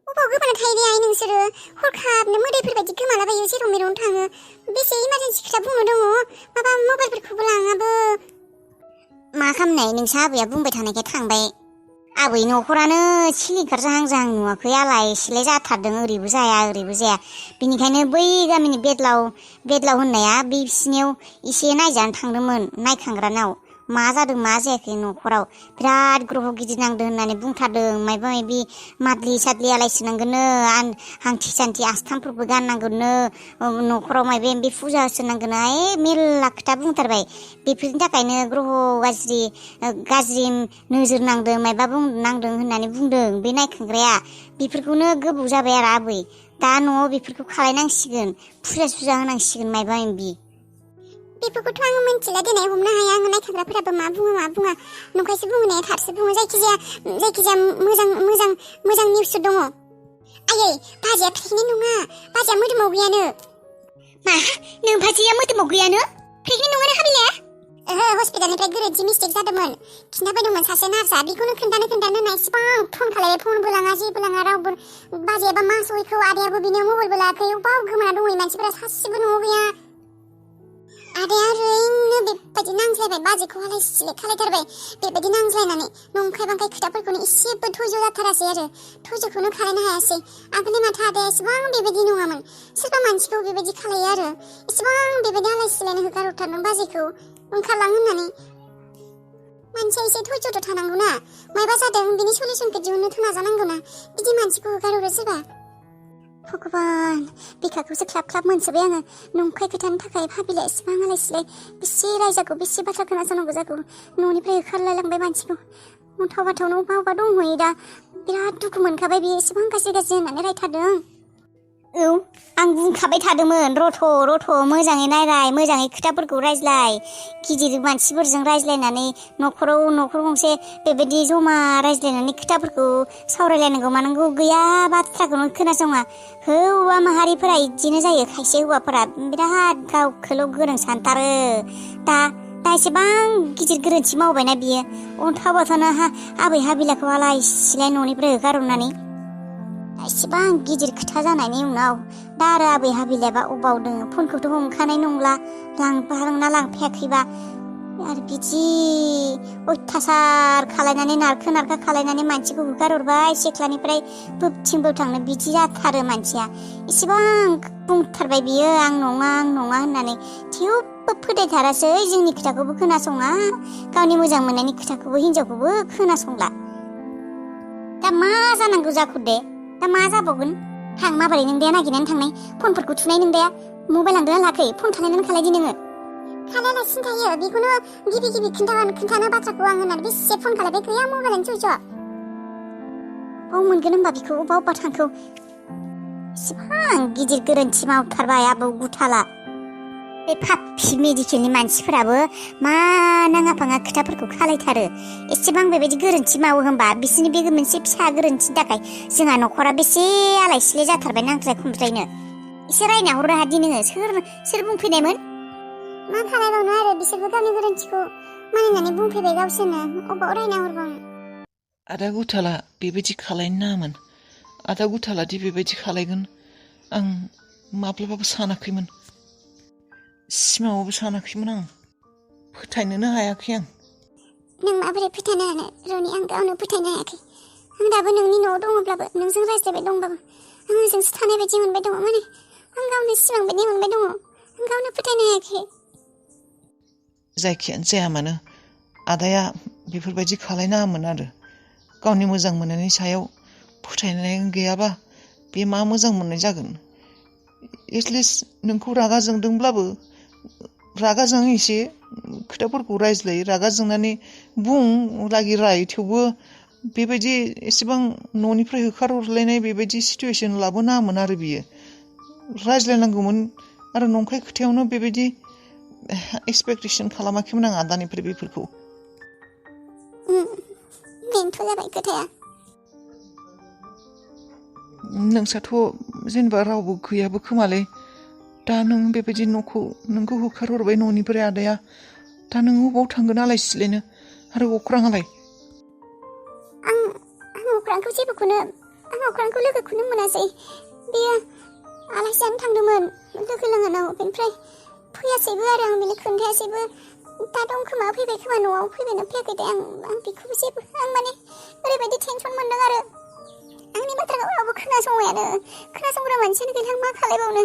अबाव गोमाना थायो दे आइ नोंसोरो हरखाबनो मोदायफोरबायदि गोमालाबायो जेराव मेरावनो थाङो बेसे इमारजेन्सि खोथा बुंनो दङ माबा मबाइलफोरखौबो लाङाबो मा खालामनाय नोंसा आबैया बुंबाय थानायखाय थांबाय आबै न'खरानो सिलिंखार जाहां जाहां नुवाखै आलाय सिलाय जाथारदों ओरैबो जाया बिनिखायनो बै गामिनि बेदलाव होननाया बे बिसिनियाव एसे नायजानो थांदोंमोन नायखांग्रानाव मा जादों मा जायाखै न'खराव बिराद ग्रह गिदिर नांदों होननानै बुंथारदों मायबा मायबि माद्लि साद्लि आलायसिनांगोननो हांथि सान्थि आस्थामफोरबो गाननांगोननो न'खराव मायबा मायबि फुजा होसोनांगोन मेरला खोथा बुंथारबाय बेफोरनि थाखायनो ग्रह गाज्रि नोजोर नांदों मायबा नांदों होननानै बुंदों बे नायखांग्राया बेफोरखौनो गोबाव जाबाय आरो आबै दा न'आव बेफोरखौ खालायनांसिगोन फुजा होनांसिगोन मायबा मायबि बेफोरखौथ' आङो मिन्थिला दिनै हमनो हाया आङो नायखाग्राफोराबो मा बुङा नंखायसो बुङो ने थारसो बुङो जायखिजाया मोजां निउससो दङ आयै बाजैया प्रेगनेन्ट नङा बाजैया मोदोमाव गैयानो मा नों बाजैया मोदोमाव गैयानो प्रेगनेन्ट नङानो हाबिलाया ओहो हस्पिटालनिफ्राय गोरोन्थि मिस्टेक जादोंमोन खिन्थाफैदोंमोन सासे नार्सआ बेखौनो खोन्थानो होनना इसिबां फन खालायबाय फनबो लाङा जेबो लाङा रावबो बाजैयाबा मा सहैखौ आदायाबो बिनियाव मबाइलबो लायाखै अबाव गोमाना दङ मानसिफोरा सासेबो न'आव गैया आदाया ओरैनो बेबायदि नांज्लायबाय बाजैखौ हालाय सिलाय खालायथारबाय बेबायदि नांज्लायनानै नंखाय बांखाय खोथाफोरखौनो एसेबो धैर्य जाथारासै आरो धैर्यखौनो खालायनो हायासै आगोलनि माथो आदाया एसेबां बेबायदि नङामोन सोरबा मानसिखौ बेबायदि खालायो आरो एसेबां बेबायदि हालाय सिलायनो होखारहरथारदों बाजैखौ ओंखारलां होननानै मानसिया एसे धैर्यथ' थानांगौना मायबा जादों बिनि सलिउसनखौ दिहुननोथ' नाजानांगौना बिदि मानसिखौ होखारहरो सोरबा भगबान बिखाखौसो ख्लाब मोनसोबाय आङो नंखाय खोथानि थाखाय भाबिला एसेबां आलाय सिलाय बेसे रायजागौ बेसे बाथ्रा खोनासंनांगौ जागौ न'निफ्राय होखारलायलांबाय मानसिखौ अन्थाव बाथावनो अबा दंहैयो दा बिराद दुखु मोनखाबाय बियो एसेबां गाज्रि होननानै रायथारदों औ आं बुंखाबाय थादोंमोन रथ' मोजाङै नायलाय मोजाङै खोथाफोरखौ रायज्लाय गिदिर मानसिफोरजों रायज्लायनानै न'खर गंसे बेबायदि जमा रायज्लायनानै खोथाफोरखौ सावरायलायनांगौ मानांगौ गैया बाथ्राखौनो खोनासङा हौवा माहारिफोरा बिदिनो जायो खायसे हौवाफोरा बिराद गावखौल' गोरों सानथारो दा एसेबां गिदिर गोरोन्थि मावबायना बियो अन्थाव बाथावनो आबै हाबिलाखौ आलाय सिलाय न'निफ्राय होखारहरनानै एसेबां गिदिर खोथा जानायनि उनाव दा आरो आबै हाबिलायाबा अबाव दङ फनखौथ' हमखानाय नंला लांफाहांना लांफायाखैबा आरो बिदि अयथासार खालायनानै नारखा खालायनानै मानसिखौ होखारहरबाय सिख्लानिफ्राय बोबथिंबो थांनो बिदि जाथारो मानसिया एसेबां बुंथारबाय बियो आं नङा होननानै थेवबो फोथायथारासै जोंनि खोथाखौबो खोनासङा गावनि मोजां मोननायनि खोथाखौबो हिनजावखौबो खोनासंला दा मा जानांगौ जाखो दे दा मा जाबावगोन हां माबोरै नोंदाया नागिरनानै थांनाय फनफोरखौ थुनाय नोंदाया मबाइल लांदोंना लाखै फन खालायदि नोङो खालायालासिनो थायो बेखौनो गिबि खोन्थानो बाथ्राखौ आं होननानै बेसे फन खालायबाय गैया मबाइलानो सयज' बाव मोनगोन होनबा बेखौ अबा थांखौ एसेबां गिदिर गोरोन्थि मावथारबाय आबौ गुथाला बे पापि मेडिकेलनि मानसिफोराबो मा नाङा फाङा खोथाफोरखौ खालायथारो एसेबां बेबायदि गोरोन्थि मावो होनबा बिसोरनि बे मोनसे फिसा गोरोन्थिनि थाखाय जोंहा न'खरा बेसे आलाय सिलाय जाथारबाय नांज्लाय खमज्लायनो एसे रायना हरनो हादि नोङो सोर बुंफैनायमोन मा खालायबावनो आरो बिसोरबो गावनि गोरोन्थिखौ मानिनानै बुंफैबाय गावसोरनो अबाव रायना हरबावनो आदा गुथाला बेबायदि खालायनो नाङामोन आदा गुथालादि बेबायदि खालायगोन आं माब्लाबाबो सानाखैमोन सिमाङावबो सानाखैमोन आं फोथायनोनो हायाखै आं नों माबोरै फोथायनो हानो रनि आं गावनो फोथायनो हायाखै आं दाबो नोंनि न'आव दङब्लाबो नोंजों रायज्लायबाय दंबाबो आं ओजोंसो थानाय बायदि मोनबाय दङ माने आं गावनो सिमां बायदि मोनबाय दङ आं गावनो फोथायनो हायाखै जायखियानो जाया मानो आदाया बेफोरबायदि खालायनाङामोन आरो गावनि मोजां मोननायनि सायाव फोथायनाय गैयाबा बे मा मोजां मोननाय जागोन एटलिस्ट नोंखौ रागा जोंदोंब्लाबो रागा जों एसे खोथाफोरखौ रायज्लायो रागा जोंनानै बुं राय थेवबो बेबायदि एसेबां न'निफ्राय होखारहरलायनाय बेबायदि सिटुवेसन लाबोनाङामोन आरो बियो रायज्लायनांगौमोन आरो नंखाय खोथायावनो बेबायदि एक्सपेक्टेसन खालामाखैमोन आं आदानिफ्राय बेफोरखौ बेनोथ' जाबाय खोथाया नोंसाथ' जेनेबा रावबो गैयाबो खोमालै दा नों बेबायदि नोंखौ होखारहरबाय न'निफ्राय आदाया दा नों अबाव थांगोन आलाय सिलायनो आरो अख्राङालाय आं अख्रांखौ जेबोखौनो आं अख्रांखौ लोगोखौनो मोनासै बेयो आलासि जानो थांदोंमोन लोगो लाहानाव बेनिफ्राय फैयासैबो आरो आं बेनो खोन्थायासैबो दा दं खोमा फैबाय खोमा न'आव फैबायना फैयाखै दे आं बेखौबो जेबो आं माने ओरैबायदि टेनसन मोनदों आरो आंनि बाथ्राखौ रावबो खोनासंबायानो खोनासंग्रा मानसियानो गैला आं मा खालायबावनो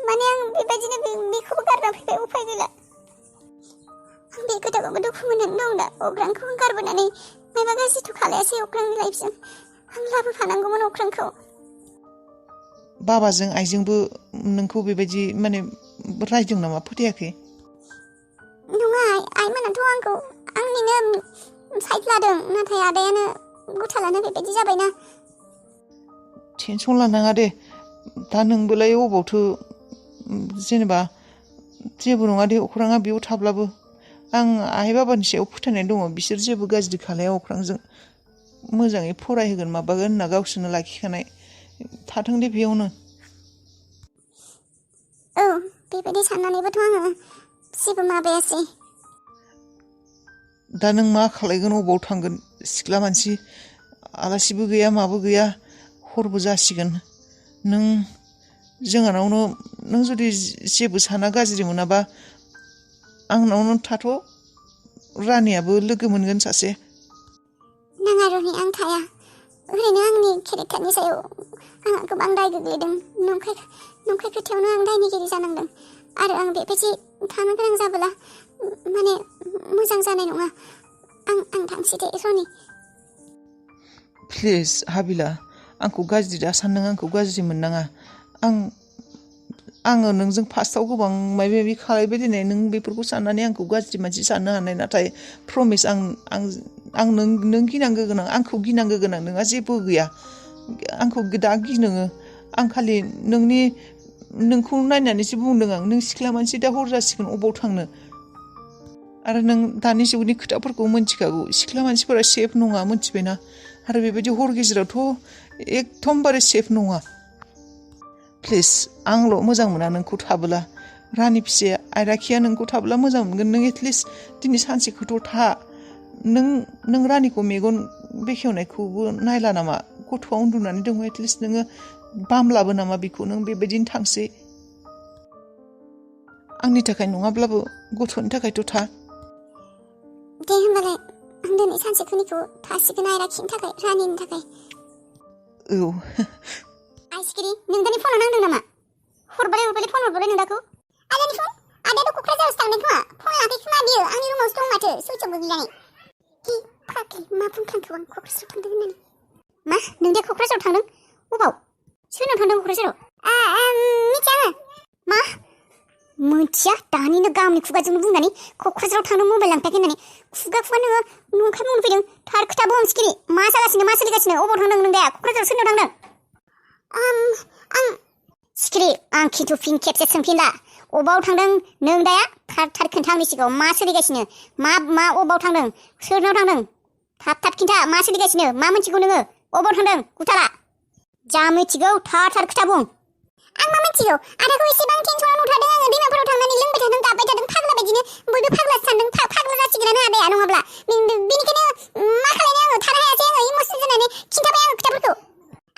माने आं बेबायदिनो बेखौबो गारना फैबाय उफाय गैला आं बे खोथाखौबो दुखु मोननानै दं दा अख्रांखौ आं गारबोनानै मायबा गाज्रिथ' खालायासै अख्रांनि लाइफजों आं लाबोफानांगौमोन अख्रांखौ बाबाजों आइजोंबो नोंखौ बेबायदि माने रायदों नामा फोथायाखै नङा आइमोनाथ' आंखौ आंनिनो साइड लादों नाथाय आदायानो गथा लाना बेबायदि जाबायना टेनसन लानाङा दे दा नोंबोलाय अबावथो जेनेबा जेबो नङा दे अख्राङा बेयाव थाब्लाबो आं आइ बाबानि सायाव फोथायनाय दङ बिसोर जेबो गाज्रि खालाया अख्रांजों मोजाङै फरायहोगोन माबागोन होनना गावसोरनो लाखिखानाय थाथों दे बेयावनो औ बेबायदि साननानैबोथ' आङो जेबो माबायासै दा नों मा खालायगोन अबाव थांगोन सिख्ला मानसि आलासिबो गैया माबो गैया हरबो जासिगोन नों जोंहानावनो नों जुदि जेबो साना गाज्रि मोनाबा आंनावनो थाथ' रानियाबो लोगो मोनगोन सासे नाङा रनि आं थाया ओरैनो आंनि केरेक्टारनि सायाव आंहा गोबां दाय गोग्लैदों नंखाय खोथायावनो आं दायनिगिरि जानांदों आरो आं बेबायदि थानो गोनां जाबोला माने मोजां जानाय नङा आं थांसै दे रनि प्लिज हाबिला आंखौ गाज्रि दा सान नों आंखौ गाज्रि मोननाङा आङो नोंजों फार्स्टआव गोबां माबा माबि खालायबाय दिनै नों बेफोरखौ साननानै आंखौ गाज्रि मानसि साननो हानाय नाथाय प्रमिस आं नों गिनांगौ गोनां आंखौ गिनांगौ गोनां नोंहा जेबो गैया आंखौ दा गिनोङो आं खालि नोंखौ नायनानैसो बुंदों आं नों सिख्ला मानसि दा हर जासिगोन अबाव थांनो आरो नों दानि जुगनि खोथाफोरखौ मिन्थिखागौ सिख्ला मानसिफोरा सेफ नङा मिन्थिबायना आरो बेबायदि हर गेजेरावथ' एकदमबारे सेफ नङा प्लिज आंल' मोजां मोना नोंखौ थाबोला रानि फिसाया आयराखिया नोंखौ थाबोला मोजां मोनगोन नों एटलिस्ट दिनै सानसेखौथ' था नों रानिखौ मेगन बेखेवनायखौबो नायला नामा गथ'आ उन्दुनानै दङ एटलिस्ट नोङो बामलाबो नामा बेखौ नों बेबायदिनो थांसै आंनि थाखाय नङाब्लाबो गथ'नि थाखायथ' था दे होमबालाय आं दिनै सानसेखिनिखौ थासिगोन आयराखिनि थाखाय रानिनि थाखाय औ आइसिगिरि नों दानि फनाव नांदों नामा हरबालाय फन हरबालाय नों दाखौ आदानि फन आदायाथ' क'क्राझारावसो थांदों खोमा फन लायाखै खोमा बियो आंनि रुमावसो दं माथो सुइच अफ गोग्लैनानै फाग्लि मा बुंफ्लांखो आं क'क्राझाराव थांदों होननानै मा नों दा क'क्राझाराव थांदों अबाव सोरनाव थांदों क'क्राझाराव मिथिया आङो मा मिथिया दानिनो गावनि खुगाजोंनो बुंनानै क'क्राझाराव थांनो मबाइल लांफायाखै होननानै खुगा नोङो नंखाय बुंनो फैदों थार खोथा बुं सिखिरि मा जागासिनो मा सोलिगासिनो अबाव थांदों नों दा क'क्राझाराव सोरनाव थांदों आं सिखिरि आं खिन्थु फिन खेबसे सोंफिनला अबाव थांदों नों दाया थार खोन्था आंनि सिगाङाव मा सोलिगासिनो मा अबाव थांदों सोरनाव थांदों थाब खिन्था मा सोलिगासिनो मा मिथिगौ नोङो अबाव थांदों गुथाला जा मिथिगौ थार खोथा बुं आं मा मिथिगौ आदाखौ एसेबां टेनसनाव नुथारदों आङो दैमाफोराव थांनानै लोंबाय थादों गाबबाय थादों फाग्ला बायदिनो बयबो फाग्ला सानदों फाग्ला जासिगोनानो आदाया नङाब्ला बेनिखायनो मा खालायनो आङो थानो हायासै आङो इमोसनेल जानानै खिन्थाबाय आङो खोथाफोरखौ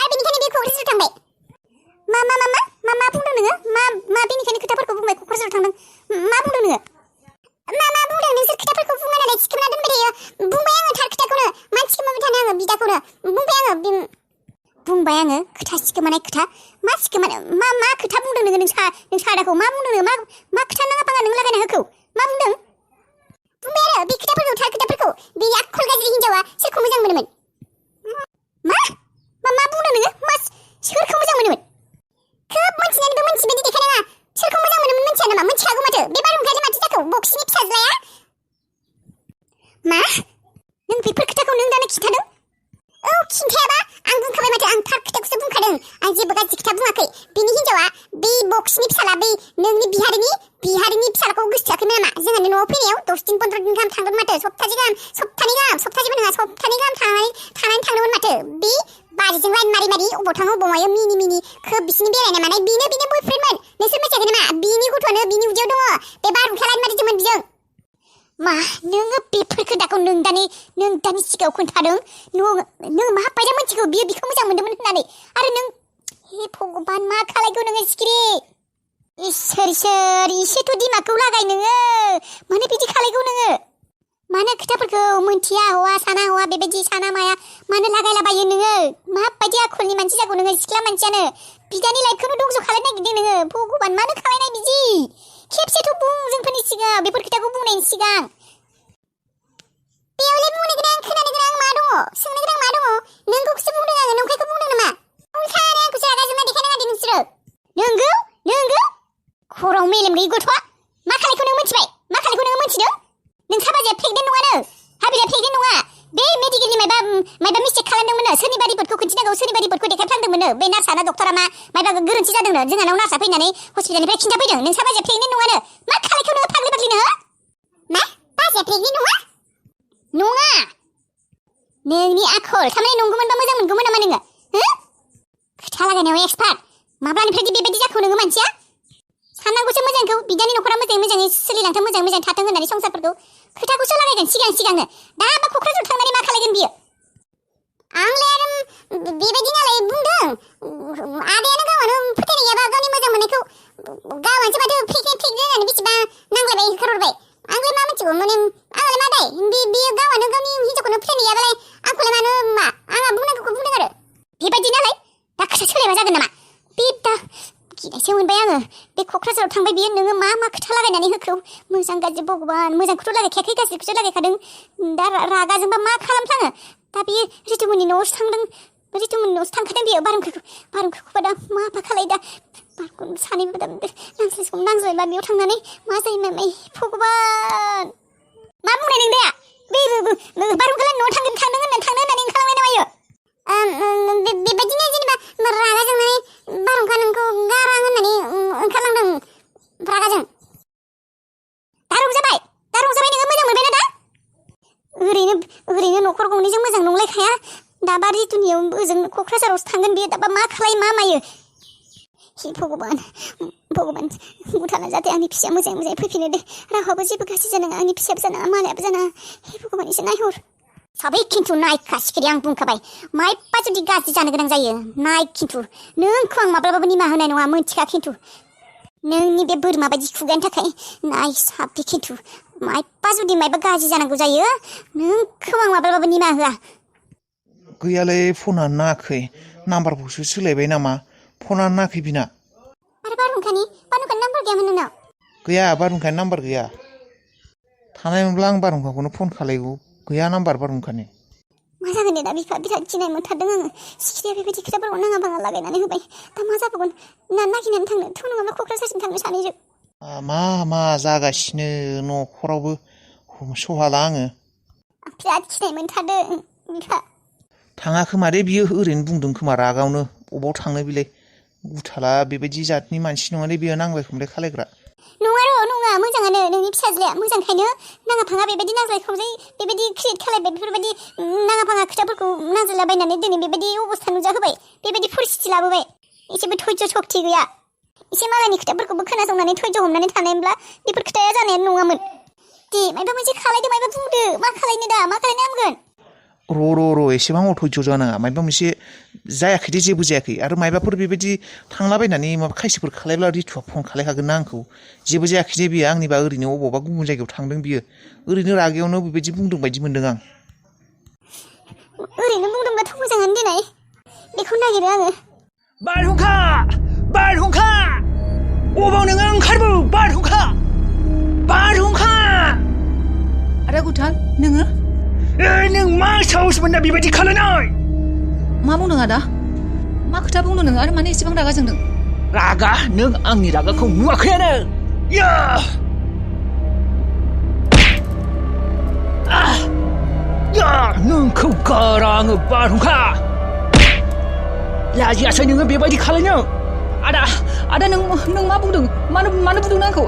आरो बेनिखायनो बे क'क्राझाराव थांबाय मा बुंदों नोङो मा बेनिखायनो खोथाफोरखौ बुंबाय क'क्राझाराव थांदों मा बुंदों नोङो मा बुंदों नोंसोर खोथाफोरखौ बुंना नालाय सिखोमना दोनबाय थायो बुंबाय आङो थार खोथाखौनो मानसि सिखोमाबाय थानो आङो बिदाखौनो बुंबाय आङो खोथा सिखोमानाय खोथा मा सिखोमानाय मा खोथा बुंदों नोङो नों सादाखौ मा बुंदों नोङो मा खोथा नाङा फाङा नों लागायना होखौ मा बुंदों बुंबाय आरो बे खोथाफोरखौ थार खोथाफोरखौ बे आखल गाज्रि हिनजावा सोरखौ मोजां मोनोमोन मा बुंदों नोङो सोरखौ मोजां मोनोमोन खोब मोनथिनानैबो मोनथिबायदि देखायनाङा सोरखौ मोजां मोनोमोन मोनथिया नामा मोनथिखागौ माथो बे बारहुंखायानो माथो जाखौ बक्सनि फिसाज्लाया मा नों बेफोर खोथाखौ नों दानो खिन्थादों औ खिन्थायाबा आं बुंखाबाय माथो आं थार खोथाखौसो बुंखादों आं जेबो गाज्रि खोथा बुङाखै बिनि हिनजावा बे बक्सनि फिसाला बै नोंनि बिहारिनि फिसालाखौ गोसोआखैमोन नामा जोंहानि न'आव फैनायाव 10 दिन 15 दिन गाहाम थांगोन माथो सप्ताहनि गाहाम थानानै थांदोंमोन माथो बे बारिजों लाइन मारि अबाव थाङो अबाव मायो मिनि खोब बिसिनि बेरायनाय मानाय बेनो बयफ्रेन्डमोन नोंसोर मिथियाखै नामा बिनि गथ'आनो बिनि उदैयाव दङ बे बारहुंखा लाइन मारिदोंमोन बिजों मा नोङो बेफोर खोथाखौ नों दानि सिगाङाव खोन्थादों नों मा बायदि मोनथिगौ बियो बिखौ मोजां मोन्दोंमोन होननानै आरो नों हे भगबान मा खालायगौ नोङो सिखिरि इसोर इसेथ' दिमागखौ लागाय नोङो मानो बिदि खालायगौ नोङो मानो खोथाफोरखौ मोनथिया हौवा साना हौवा बेबायदि साना माया मानो लागायलाबायो नोङो माबायदि आखलनि मानसि जागौ नोङो सिख्ला मानसियानो बिदानि लाइफखौनो दंस' खालायनो नागिरदों नोङो भगबान मानो खालायनाय बिदि खेबसेथ' बुं जोंफोरनि सिगाङाव बेफोर खोथाखौ बुंनायनि सिगां बेयावलाय बुंनो गोनां खोनानो गोनां मा दङ सोंनो गोनां मा दङ नोंखौसो बुंदों आङो नंखायखौ बुंदों नामा उल्था आरो आंखौसो रागा जोंना देखायनो नागिरदों नोंसोरो नोंगौ खर'आव मेलेम गैयि गथ'आ मा खालायखौ नों मिथिबाय मा खालायखौ नोङो मिथिदों नोंसा बाजैया प्रेगनेन्ट नङानो हाबिला प्रेगनेन्ट नङा बे मेडिकेलनि मायबा मिस्टेक खालामदोंमोन सोरनिबा रिपर्टखौ खिन्थिनांगौ सोरनिबा रिपर्टखौ देखायफ्लांदोंमोन बे नार्सआ डक्टरा मायबा गोरोन्थि जादोंनो जोंहानाव नार्सआ फैनानै हस्पिटालनिफ्राय खिन्थाफैदों नोंसा बाजैया प्रेगनेन्ट नङानो मा खालायखौ नोङो फाग्लि फाग्लिनो मा बाजैया प्रेगनेन्ट नङा नोंनि आखल थारमाने नंगौमोनबा मोजां मोनगौमोन नामा नोङो खोथा लागायनायाव एक्सपार्ट माब्लानिफ्राय बेबायदि जाखो नोङो मानसिया साननांगौसो मोजांखौ बिदानि न'खरा मोजाङै सोलिलांथों मोजां थाथों होननानै संसारफोरखौ खोथाखौसो लागायगोन सिगांनो दा बा क'क्राझार थांनानै मा खालायगोन बियो आंलाय आरो बेबायदि नालाय बुंदों आदायानो गावनो फोथायनाय गैयाबा गावनि मोजां मोननायखौ गावानोसो माथो प्रेगनेन्ट होननानै बेसेबा नांलायबाय होखारहरबाय आंलाय मा मिथिगौ माने आंलाय मा दाय बियो गावनो गावनि हिनजावखौनो फोथायनाय गैयाबालाय आंखौलाय मानो मा आंहा बुंनांगौखौ बुंदों आरो बेबायदि नालाय दा खोथा सोलायबा जागोन नामा बे दा गिनायसो मोनबाय आङो बे क'क्राझाराव थांबाय बियो नोङो मा खोथा लागायनानै होखो मोजां गाज्रि भगबान मोजांखौथ' लागायखायाखै गाज्रिखौसो लागायखादों दा रागाजोंबा मा खालामफ्लाङो दा बियो रितुमोननि न'आवसो थांखादों बियो बारहुंखाखौबा दा मा खालाय दा सानैबो दा नांज्लायबा बेयाव थांनानै मा जायो माय भगबान मा बुंनाय नों दाया बे बारहुंखानि न'आव थांनो होननानै ओंखारलांनाय नामायो बेबायदिनो जेनेबा रागा जोंनानै बारहुंखा नोंखौ गारां होननानै ओंखारलांदों रागाजों दा रंजाबाय नोङो मोजां मोनबायना दा ओरैनो न'खर गंनैजों मोजां नंलायखाया दाबा रितुनियाव ओजों क'क्राझारावसो थांगोन बियो दाबा मा खालाय मा मायो हे भगबान बुथारना जाहाथे आंनि फिसाया मोजाङै फैफिनो दे रावहाबो जेबो गाज्रि जानाङा आंनि फिसायाबो जानाङा मालायाबो जानाङा हे भगबान एसे नायहर साबै खिन्थु नायखा सिखिरि आं बुंखाबाय मायबा जुदि गाज्रि जानो गोनां जायो नाय खिन्थु नोंखौ आं माब्लाबाबो निमाहा होनाय नङा मोनथिखा खिन्थु नोंनि बे बोरमा बायदि खुगानि थाखाय नाय साबि खिन्थु मायबा जुदि मायबा गाज्रि जानांगौ जायो नोंखौ आं माब्लाबाबो निमाहा होआ गैयालै फना नाङाखै नाम्बारखौसो सोलायबाय नामा फना नाङाखै बिना आरो बारहुंखानि नाम्बार गैयामोन नोंनाव गैया बारहुंखानि नाम्बार गैया थानायमोनब्ला आं बारहुंखाखौनो फन खालायगौ गैया नाम्बार बारहुंखानि मा जागोन दे दा बिराद गिनाय मोनथारदों आङो सिखिरिया बेबायदि खोथाफोरखौ नाङा फाङा लागायनानै होबाय दा मा जाबावगोन नागिरनानै थांनो थ' नङाब्ला क'क्राझारसिम थांनो सानैजों मा जागासिनो न'खरावबो सहाला आङो बिराद गिनाय मोनथारदों बिफा थाङा खोमा दे बियो ओरैनो बुंदों खोमा रागावनो अबाव थांनो बिलाय गुथाला बेबायदि जातनि मानसि नङालै बियो नांलाय खमलाय खालायग्रा नङा मोजाङानो नोंनि फिसाज्लाया मोजांखायनो नाङा फाङा बेबायदि नांज्लाय खमज्लाय बेबायदि क्रियेट खालायबाय बेफोरबायदि नाङा फाङा खोथाफोरखौ नांज्लायलाबायनानै दिनै बेबायदि अबस्था नुजाहोबाय बेबायदि परिस्थिति लाबोबाय एसेबो धैर्य शक्ति गैया एसे मालायनि खोथाफोरखौबो खोनासंनानै धैर्य हमनानै थानायब्ला बेफोर खोथाया जानायानो नङामोन दे मायबा मोनसे खालायदो मायबा बुंदो मा खालायनो हामगोन र' एसेबां धैर्य जानाङा मायबा मोनसे जायाखै दे जेबो जायाखै आरो मायबाफोर बेबायदि थांलाबायनानै माबा खायसेफोर खालायब्ला रितुआ फन खालायखागोन ना आंखौ जेबो जायाखै दे बियो आंनिबा ओरैनो अबावबा गुबुन जायगायाव थांदों बियो ओरैनो रागायावनो बेबायदि बुंदों बायदि मोनदों आं ओरैनो बुंदोंबाथ' मोजाङानो देनाय बेखौ नागिरो आङो बारहुंखा अबाव नोङो ओंखारबो बारहुंखा आदा गुथाल नोङो नों मा साहस मोनना बेबायदि खालायनाय मा बुंदों आदा मा खोथा बुंदों नोङो आरो मानो एसेबां रागा जोंदों रागा नों आंनि रागाखौ नुवाखैयानो नोंखौ गारा आङो बारहुंखा लाजियासै नोङो बेबायदि खालायनो आदा नों मा बुंदों मानो बुंदों आंखौ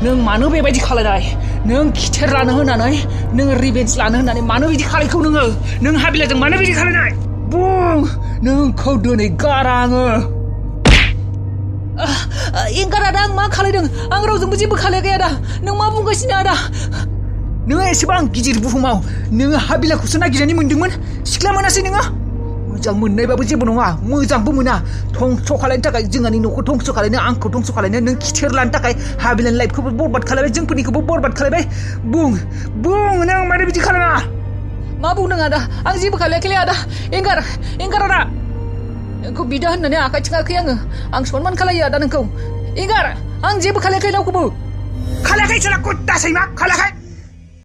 नों मानो बेबायदि खालायनाय नों खिथेर लानो होनानै नों रिभेन्स लानो होननानै मानो बिदि खालायखौ नों हाबिलाजों मानो बिदि खालायनाय बुं नोंखौ दिनै गारा आङो एंगार आदा आं मा खालायदों आं रावजोंबो जेबो खालायाखै आदा नों मा बुंगासिनो आदा नोङो एसेबां गिदिर बुहुमाव नोङो हाबिलाखौसो नागिरनानै मोनदोंमोन सिख्ला मोनासै नोङो मोजां मोननायबाबो जेबो नङा मोजांबो मोना धंस' खालायनो थाखाय जोंहानि न'खौ धंस' खालायनो आंखौ धंस' खालायनो नों खिथेर लानो थाखाय हाबिलानि लाइफखौबो बरबाद खालायबाय जोंफोरनिखौबो बरबाद खालायबाय बुं नों मानो बिदि खालामा मा बुंदों आदा आं जेबो खालायाखैलै आदा एंगार आदा नोंखौ बिदा होननानै आखाइ थिङाखै आं सनमान खालायो आदा नोंखौ एंगार आं जेबो खालायाखै रावखौबो खालायाखै सोला कुत्ता सैमा खालायाखै